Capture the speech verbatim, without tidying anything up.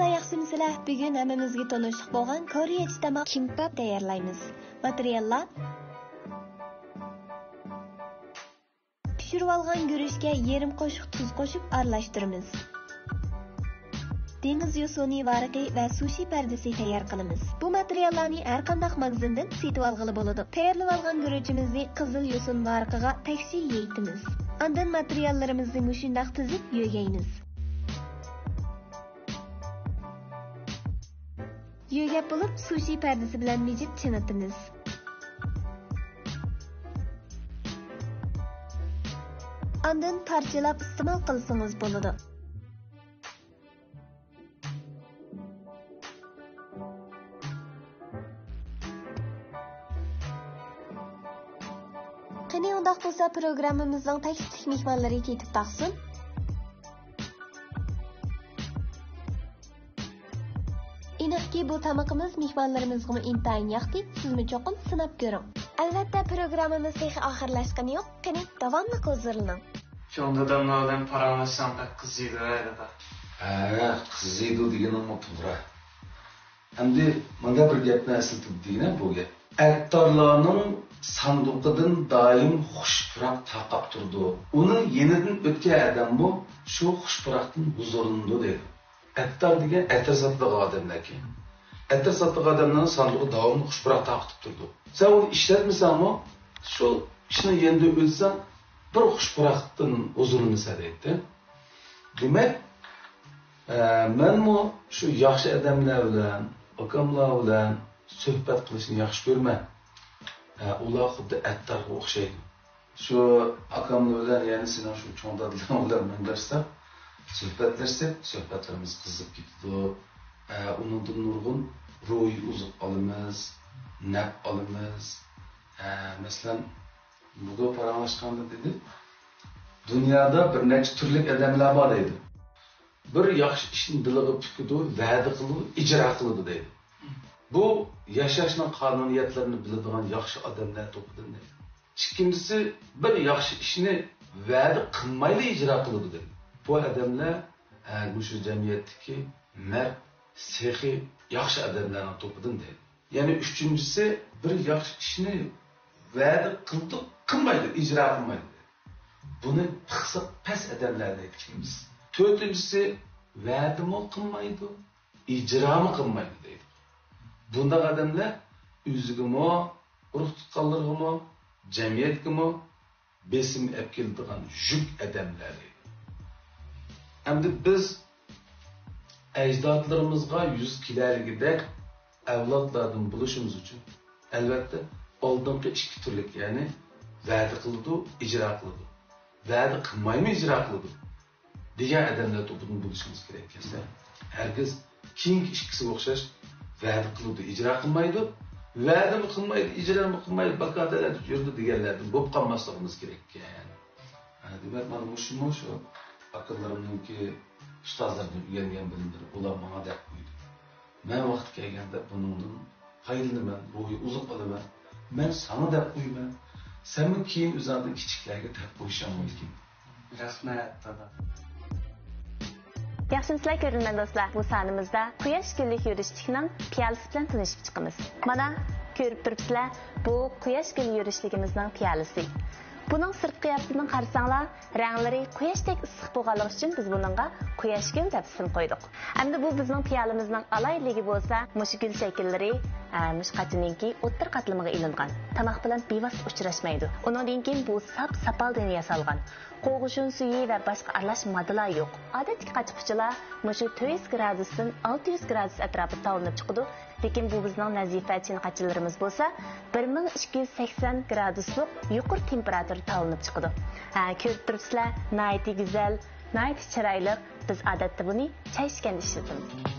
ياخشىمۇسىلەر؟ بۈگۈن ھەممىمىزگە تونۇشلۇق بولغان كورېيەچە تاماق كىمباب تەييارلايمىز. ماتېرىياللار: پىشۇرۇۋالغان گۈرۈچكە يېرىم قوشۇق تۇز قوشۇپ ئارىلاشتۇرىمىز. دېڭىز يوسۇنى ۋارىقى ۋە سۇشى پەردىسى تەييار قىلىمىز. بۇ ماتېرىياللارنى ھەرقانداق ماگىزىندىن سېتىۋالغىلى بولىدۇ. تەييارلىۋالغان گۈرۈچىمىزنى قىزىل يوسۇن ۋارىقىغا تەكشى يېيىتىمىز. ئاندىن ماتېرىياللىرىمىزنى مۇشۇنداق تىزىپ يۆگەيمىز. يۆگەپ بولۇپ، سۇشى پەردىسى بىلەن مىجىپ چىڭىتىمىز. ئاندىن پارچىلاپ ئىستېمال قىلسىڭىز بولىدۇ. قېنى، ئۇنداق بولسا، پروگراممىمىزنىڭ تەكلىپلىك مېھمانلىرى كېتىپ باقسۇن. ئېنىقكى، بۇ تامىقىمىز مېھمانلىرىمىزغىمۇ ئىنتايىن ياقتى، سىزمۇ چوقۇم سىناپ كۆرۈڭ. ئەلۋەتتە، پروگراممىمىز تېخى ئاخىرلاشقىنى يوق، قېنى، داۋاملىق ھۇزۇرلىنىڭ. چوڭ داداملار بىلەن پاراڭلاشساڭ بەك قىزىيدۇ ھە دادا. ھە، قىزىيدۇ دېگىنىڭمۇ توغرا. ئەمدى مانا بىر گەپنى ئەسلىتىپ دېگىنە بۇ گەپ. ئەتتارلارنىڭ ساندۇقىدىن دائىم خۇش پۇراق تارقاپ تۇرىدۇ. ئۇنىڭ يېنىدىن ئۆتكەن ئادەممۇ شۇ خۇش پۇراقتىن ھۇزۇرلىنىدۇ دەيدۇ. ئەتتار دېگەن ئەتىر ساتىدىغان ئادەملەركەن. ئەتىر ساتىدىغان ئادەملەرنىڭ ساندۇقى داۋاملىق خۇش پۇراق تارقىتىپ تۇرىدۇ. سەن ئۇنى ئىشلەتمىسەڭمۇ، شۇ ئىشنىڭ يېنىدا ئۆتسەڭ، بىر خۇش پۇراقتىن ھۇزۇرلىنىسەن دەيتتى. دېمەك، ئە، مەنمۇ شۇ ياخشى ئادەملەر بىلەن، ئاكاملار بىلەن سۆھبەت قىلىشنى ياخشى كۆرىمەن. ئە، ئۇلار خۇددى ئەتتارغا ئوخشايدۇ. شۇ ئاكاملار بىلەن، يەنى سېنىڭ شۇ چوڭ دادىلىرىڭ بىلەن مۇنداشساق، سۆھبەتلەشسەك، سۆھبەتلىرىمىز قىزىپ كېتىدۇ. ئە، ئۇنىڭدىن نۇرغۇن روھىي ئوزۇق ئالىمىز، نەپ ئالىمىز. ئە، مەسىلەن، بۇگۈن پاراڭلاشقاندا دېدى، دۇنيادا بىر نەچچە تۈرلۈك ئادەملەر بار دەيدۇ. بىر ياخشى ئىشنى دىلىغا پۈكىدۇ، ۋەدە قىلىدۇ، ئىجرا قىلىدۇ دەيدۇ. بۇ ياشاشنىڭ قانۇنىيەتلىرىنى بىلىدىغان ياخشى ئادەملەر توپىدىن دەيدۇ. ئىككىنچىسى، بىر ياخشى ئىشنى ۋەدە قىلمايلا ئىجرا قىلىدۇ دەيدۇ. بۇ ئادەملەر، ئە، مۇشۇ جەمئىيەتتىكى مەرد، سېخىي، ياخشى ئادەملەرنىڭ توپىدىن دەيدۇ. يەنە ئۈچىنچىسى، بىر ياخشى ئىشنى ۋەدە قىلدى، قىلمايدۇ، ئىجرا قىلمايدۇ. بۇنى پىخسىق پەس ئادەملەر دەيدىكەنمىز. تۆتىنچىسى، ۋەدىمۇ قىلمايدۇ، ئىجرامۇ قىلمايدۇ دەيدۇ. بۇنداق ئادەملەر ئۆزىگىمۇ، ئۇرۇق تۇغقانلىرىغىمۇ، جەمئىيەتكىمۇ بېسىم ئەپ كېلىدىغان يۈك ئادەملەر دەيدۇ. ئەمدى بىز ئەجدادلىرىمىزغا يۈز كېلەلىگۈدەك ئەۋلادلاردىن بولۇشىمىز ئۈچۈن، ئەلۋەتتە، ئالدىنقى ئىككى تۈرلۈك، يەنى ۋەدە قىلىدۇ، ئىجرا قىلىدۇ، ۋەدە قىلمايمۇ ئىجرا قىلىدۇ دېگەن ئادەملەر توپىدىن بولۇشىمىز كېرەك. كەلسە، ھەرگىز كېيىنكى ئىككىسىگە ئوخشاش ۋەدە قىلىدۇ، ئىجرا قىلمايدۇ، ۋەدىمۇ قىلمايدۇ، ئىجرامۇ قىلمايدۇ، باكادىلەردە يۈرىدۇ دېگەنلەردىن بولۇپ قالماسلىقىمىز كېرەك ئىكەن. ھە، دېمەك، مانا مۇشۇمۇ شۇ ئاكىلىرىمنىڭكى ئۇستازلىرىدىن ئۆگەنگەن بىلىملىرى. ئۇلار ماڭا دەپ قويدى. مەن ۋاقتى كەلگەندە بۇنىڭدىن پايدىلىنىمەن، روھىي ئوزۇق ئالىمەن. مەن ساڭا دەپ قويىمەن. سەنمۇ كېيىن ئۆزۈڭدىن كىچىكلەرگە دەپ قويۇشۇڭ مۇمكىن. رەھمەت، دادا. ياخشىمۇسىلەر، كۆرۈرمەن دوستلار؟ بۇ سانىمىزدا قۇياش گۈللۈك يۈرۈشلۈكنىڭ پىيالىسى بىلەن تونۇشۇپ چىقىمىز. مانا، كۆرۈپ تۇرۇپسىلەر، بۇ قۇياش گۈل يۈرۈشلۈكىمىزنىڭ پىيالىسى. بۇنىڭ سىرتقى ياپىسىدىن قارىساڭلار، رەڭلىرى قۇياشتەك ئىسسىق بولغانلىقى ئۈچۈن بىز بۇنىڭغا قۇياش گۈل دەپ ئىسىم قويدۇق. ئەمدى بۇ بىزنىڭ پىيالىمىزنىڭ ئالاھىدىلىكى بولسا، مۇشۇ گۈل شەكىللىرى، ئە، مۇشۇ قاچىنىڭكى ئوتتۇرا قاتلىمىغا ئېلىنغان. تاماق بىلەن بىۋاسىتە ئۇچراشمايدۇ. ئۇنىڭدىن كېيىن بۇ ساپ ساپالدىن ياسالغان. قوغۇشۇن سۈيى ۋە باشقا ئارىلاش ماددىلار يوق. ئادەتتىكى قاچا-قۇچىلار مۇشۇ تۆت يۈز گرادۇستىن ئالتە يۈز گرادۇس ئەتراپىدا تاۋلىنىپ چىقىدۇ. لېكىن بۇ بىزنىڭ نەزىپە چىن قاچىلىرىمىز بولسا بىر مىڭ ئىككى يۈز سەكسەن گرادۇسلۇق يۇقىرى تېمپېراتۇرىدا تاۋلىنىپ چىقىدۇ. ھە، كۆرۈپ تۇرۇپسىلەر، ناھايىتى گۈزەل، ناھايىتى چىرايلىق. بىز ئادەتتە بۇنى چاي ئىچكەندە ئىشلىتىمىز.